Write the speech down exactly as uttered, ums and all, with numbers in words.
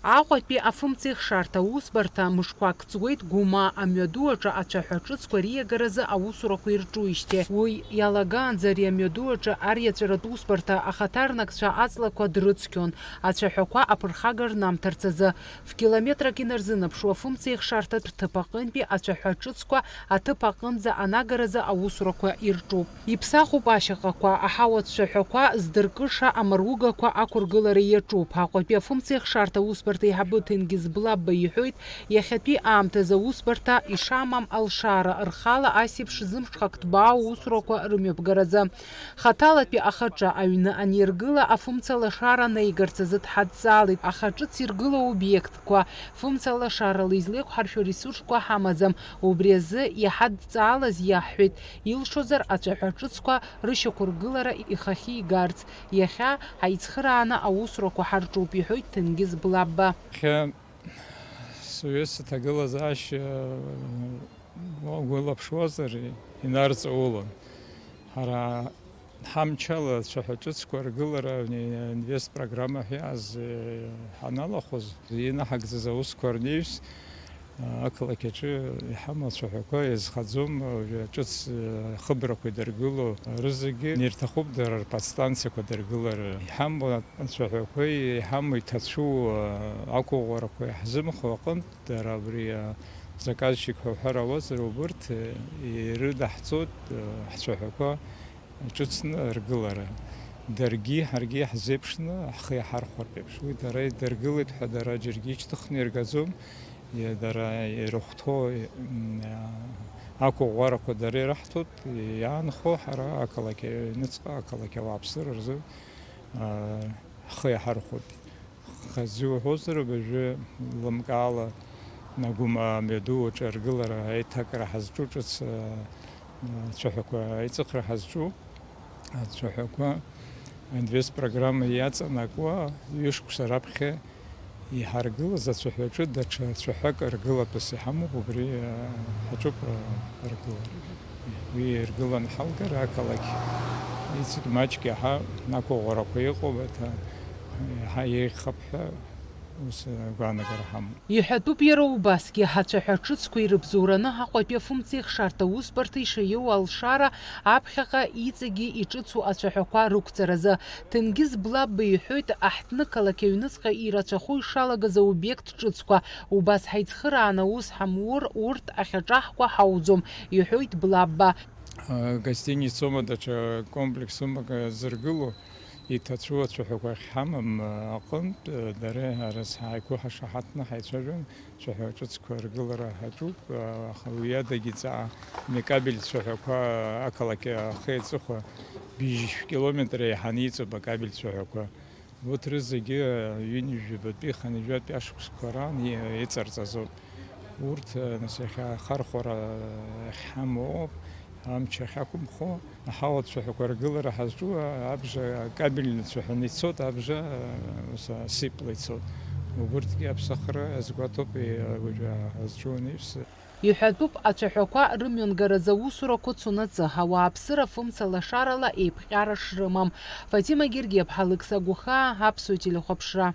Аҟәатәи афымцеихшарҭа аусбарҭа мышқәак ҵуеит Гәымаа амҩаду аҿы ацәаҳәа ҿыцқәа риагаразы аусурақәа ирҿуижьҭеи. Уи иалагаанӡа ари амҩаду аҿы ариаҵәаратә усбарҭа ахаҭарнакцәа аҵлақәа дрыцқьон, ацәаҳәақәа аԥырхага рнамҭарц азы. Ф-километрак инарзынаԥшуа афымцеихшарҭатә ҭыԥ аҟынтәи ацәаҳәа ҿыцқәа аҭыԥ аҟынӡа анагаразы аусурақәа ирҿуп. Иԥсахуп ашьаҟақәа, аҳауа цәаҳәақәа здыркыша амаругақәа ақәыргылара иаҿуп. Аҟәатәи афымцеихшарҭа аусбарҭа аиҳабы Ҭенгиз Блабба иҳәоит, иахьатәи аамҭазы аусбарҭа ишамам алшара рхала асеиԥш зымҽхак ҭбаау усурақәа рымҩаԥгаразы. Хаҭалатәи ахаҿы аҩны аниргыла, афымца лашара наигарц азы дҳадҵаалеит, аха ҿыц иргылоу обиектқәа фымца лашарала излеиқәҳаршәо ресурсқәа ҳамаӡам. Убри азы иҳадҵаалаз иаҳҳәеит, илшозар, ацәаҳәа ҿыцқәа рышьақәыргылара ихахьы игарц, иахьа ҳаицхырааны аусурақәа ҳарҿуп, иҳәоит Ҭенгиз Блабба. Иахьа сҩызцәа ҭагылазаашьа угәылаԥшуазар, инарҵаулон. Ҳара ҳамчала ацәаҳәа ҿыцқәа ргылара, инвест программа ҳәа иааз, ҳаналахәыз, инаҳагӡаз аусқәа рнеҩс, ақалақь аҿы иҳамоу ацәаҳәақәа иазхаӡом, уажәы ҿыц, хыбрақәа идыргыло рызегьы ирҭахуп дара рподстанциақәа дыргылар. Иҳамоу ацәаҳәақәеи иҳамоу иҭацәу ақәыӷәӷәарақәа иаҳзымхо аҟынтә, дара абри заказчик ҳәа уҳәар ауазар, убырҭ ирыдаҳҵоит ҳцәаҳәақәа ҿыцны ргылара. Даргьы ҳаргьы ҳзеиԥшны ҳхы иаҳархәартә еиԥш. Уи дара идыргылеит ҳәа дара џьаргьы ишьҭыхны иргаӡом. Иа-, дара ирыхәҭоу, м, ақәыӷәӷәарақәа дара ираҳҭоит, иаанхо ҳара ақалақь аҩныҵҟа, ақалақь ауааԥсыра рзы, а, ҳхы иаҳархәоит. Хазы уҳәозар, абыржәы лымкаала Нагәымаа мҩаду аҿы аргылара аиҭакра ҳазҿу ҿыц, а, ацәаҳәақәа аиҵыхра ҳазҿу ацәаҳәақәа аинвест программа иаҵанакуа ҩышықәса раԥхьа иҳаргылаз ацәаҳәаҿы даҽа цәаҳәак ргылатәыс иҳамоуп, убри, а, ҳаҿуп, а, аргылара. Уи иргылан ҳалгар ақалақь иҵегь маҷк иаҳа ақәыӷәӷәарақәа иҟоуп, аҭа-, иаҳа еиӷьхап ҳәа ус агәаанагара ҳамоуп. Иҳәатәуп иара убасгьы, ацәаҳәа ҿыцқәа ирыбзоураны Аҟәатәи афымцеихшарҭа усбарҭа ишаиоу алшара аԥхьаҟа иҵегьы иҿыцу ацәаҳәақәа рықәҵаразы. Ҭенгиз Блабба иҳәоит, аҳҭнықалақь аҩныҵҟа ирацәахо ишалагаз аобиект ҿыцқәа, убас ҳаицхырааны аус ҳамур, урҭ ахьаҿаҳкуа ҳауӡом, иҳәоит Блабба. Гостиницоума, даҽа комплексума зыргыло, иҭацәу ацәаҳәақәа ахьҳамам аҟынтә, дара рацәа ҳаиқәу ҳашаҳаҭны ҳаицәажәон, цәаҳәа ҿыцқәа ргылара ҳаҿуп, аха уи адагьы ҵаа, акабель цәаҳәақәа ақалақь ахи аҵыхәа быжьшә километр еиҳаны иҵоуп акабель цәаҳәақәа. Урҭ рызегьы ҩынҩажәабатәи хынҩажәатәи ашықәсқәа раан и-, иҵарҵазоуп. Урҭ, нас, иахьа ахархәара ахьҳамоу ауп, амч ахьақәымхо, аҳауа цәаҳәақәа ргылара ҳазҿу, абжа акабельный цәаҳәаны ицоит, абжа, ус, асыпла ицоит. Убырҭгьы аԥсахра азгәаҭоуп, уажәы ҳазҿу анаҩс. Иҳәатәуп, ацәаҳәақәа рымҩангаразы аусурақәа цонаҵы, ауааԥсыра фымца лашарала еиԥҟьара шрымам. Фатима Гергиаԥҳа, Алықьса Гәыхаа, Аԥсуа телехәаԥшра.